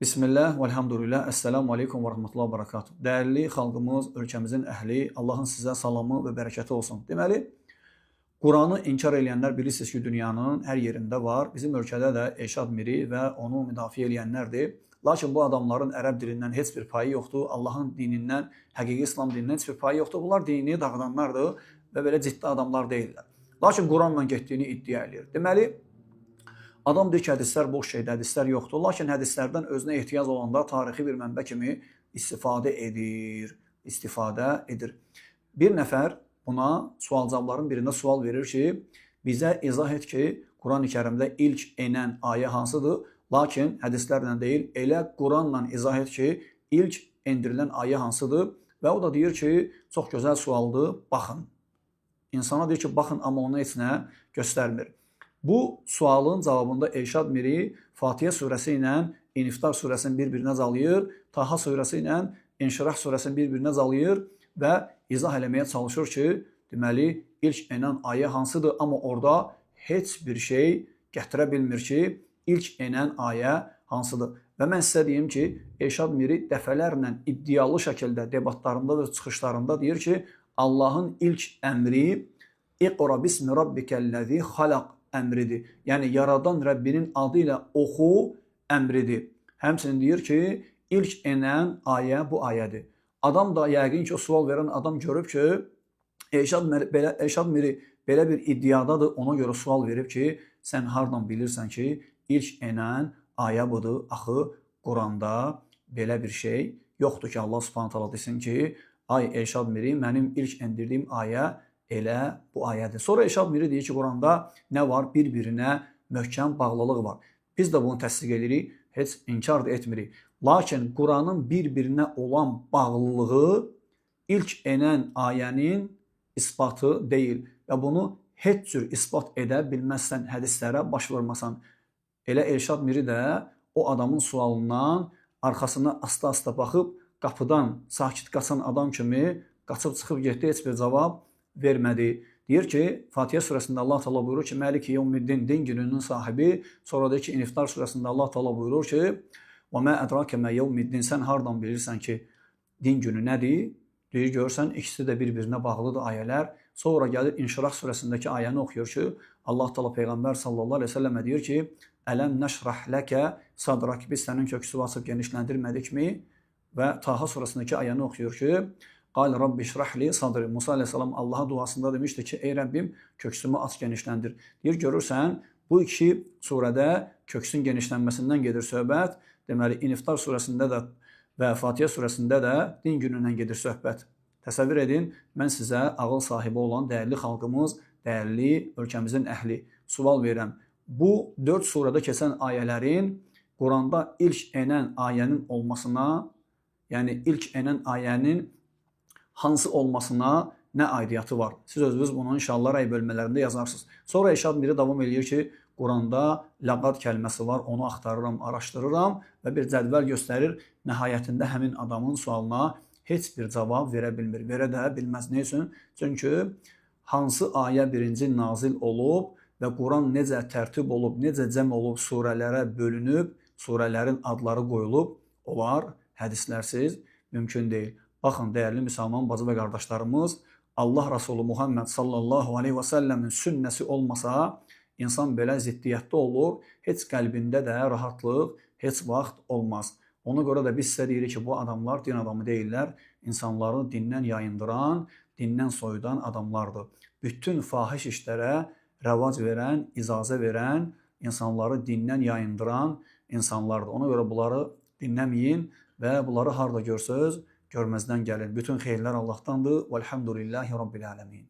Bismillah, velhamdülillah, əssəlamu aleykum və rəhmətullah və bərəkatuh. Dəyərli xalqımız, ölkəmizin əhli, Allahın sizə salamı və bərəkəti olsun. Deməli, Quranı inkar eləyənlər bilirsiniz ki, dünyanın hər yerində var. Bizim ölkədə də Elşad Miri və onu müdafiə eləyənlərdir. Lakin bu adamların ərəb dilindən heç bir payı yoxdur. Allahın dinindən, həqiqi İslam dinindən heç bir payı yoxdur. Bunlar dini dağıdanlardır və belə ciddi adamlar deyillər. Lakin Quranla getdiyini iddia eləyir. Deməli, adam deyir ki, hədislər boş şeydir, hədislər yoxdur. Lakin hədislərdən özünə ehtiyac olanda tarixi bir mənbə kimi istifadə edir, istifadə edir. Bir nəfər buna sual-cavabların birində sual verir ki, bizə izah et ki, Quran-ı Kərimdə ilk enən ayə hansıdır? Lakin hədislərlə deyil, elə Quranla izah et ki, ilk endirilən ayə hansıdır? Və o da deyir ki, çox gözəl sualdır, baxın. İnsana deyir ki, baxın, amma ona heç nə göstərmir. Bu sualın cavabında Elşad Miri Fatihə surəsi ilə İnftar surəsini bir-birinə calayır, Taha surəsi ilə İnşirah surəsini bir-birinə calayır və izah eləməyə çalışır ki, deməli, ilk enən ayə hansıdır, amma orada heç bir şey gətirə bilmir ki, ilk enən ayə hansıdır. Və mən sizə deyim ki, Elşad Miri dəfələrlə iddialı şəkildə debatlarında və çıxışlarında deyir ki, Allahın ilk əmri İqra bismi rabbikəl-ləzi xalaq əmridir. Yəni yaradan Rəbbinin adı ilə oxu əmridir. Həmçinin deyir ki, ilk enən ayə bu ayədir. Adam da yəqin ki, o sual verən adam görüb ki, Elşad Miri belə bir iddiadadır, ona görə sual verib ki, sən hardan bilirsən ki, ilk enən ayə budur. Axı Quranda belə bir şey yoxdur ki, Allah Subhanahu taala desin ki, ay Elşad Miri, mənim ilk endirdiyim ayə elə bu ayədir. Sonra Elşad Miri deyir ki, Quranda nə var? Bir-birinə möhkəm bağlılıq var. Biz də bunu təsdiq edirik, heç inkar da etmirik. Lakin Quranın bir-birinə olan bağlılığı ilk enən ayənin isbatı deyil və bunu heç cür isbat edə bilməzsən, hədislərə baş vurmasan. Elə Elşad Miri də o adamın sualından arxasına asta-asta baxıb qapıdan sakit qaçan adam kimi qaçıb çıxıb getdi, heç bir cavab vermədi. Deyir ki, Fatihə surəsində Allah Teala buyurur ki, Məliki yevmiddin, din gününün sahibi. Sonra deyir ki, İnftar surəsində Allah Teala buyurur ki, və mə ədrake mə yevmiddin, sən hardan bilirsən ki, din günü nədir? Deyir, görürsən, ikisi də bir-birinə bağlıdır ayələr. Sonra gəlir İnşirah surəsindəki ayəni oxuyur ki, Allah Teala Peyğəmbər sallallahu əleyhi və səlləmə deyir ki, Ələm nəşrah ləkə sadrak, biz sənin köksünü açıb genişləndirmədikmi? Və Taha surəsindəki ayəni oxuyur ki, Qal Rabbi şrah li sadri. Musa əleyhissalam Allaha duasında demişdi ki, ey Rəbbim, köksümü aç, genişləndir. Deyir, görürsən, bu iki surədə köksün genişlənməsindən gedir söhbət. Deməli, İnftar surəsində də və Fatihə surəsində də din günündən gedir söhbət. Təsəvvür edin, mən sizə ağıl sahibi olan dəyərli xalqımız, dəyərli ölkəmizin əhli sual verirəm. Bu 4 surədə keçən ayələrin Quranda ilk enən ayənin olmasına, yəni ilk enən ayənin hansı olmasına nə aidiyyatı var? Siz özünüz bunu inşallah rəy bölmələrində yazarsınız. Sonra Elşad Miri davam eləyir ki, Quranda laqad kəlməsi var, onu axtarıram, araşdırıram və bir cədvəl göstərir. Nəhayətində həmin adamın sualına heç bir cavab verə bilmir, verə də bilməz. Nə üçün? Çünki hansı ayə birinci nazil olub və Quran necə tərtib olub, necə cəm olub, surələrə bölünüb, surələrin adları qoyulub, onlar hədislərsiz mümkün deyil. Baxın, dəyərli müsəlman bacı və qardaşlarımız, Allah Rasulü Muhammed sallallahu aleyhi və səlləmin sünnəsi olmasa, insan belə ziddiyyətdə olur, heç qəlbində də rahatlıq heç vaxt olmaz. Ona görə də biz sizə deyirik ki, bu adamlar din adamı deyillər, insanları dindən yayındıran, dindən soyudan adamlardır. Bütün fahiş işlərə rəvac verən, icazə verən, insanları dindən yayındıran insanlardır. Ona görə bunları dinləməyin və bunları harda görsəniz, görməzdən gəlin. Bütün xeyirlər Allahdandır. Velhamdülillahi Rabbil ələmin.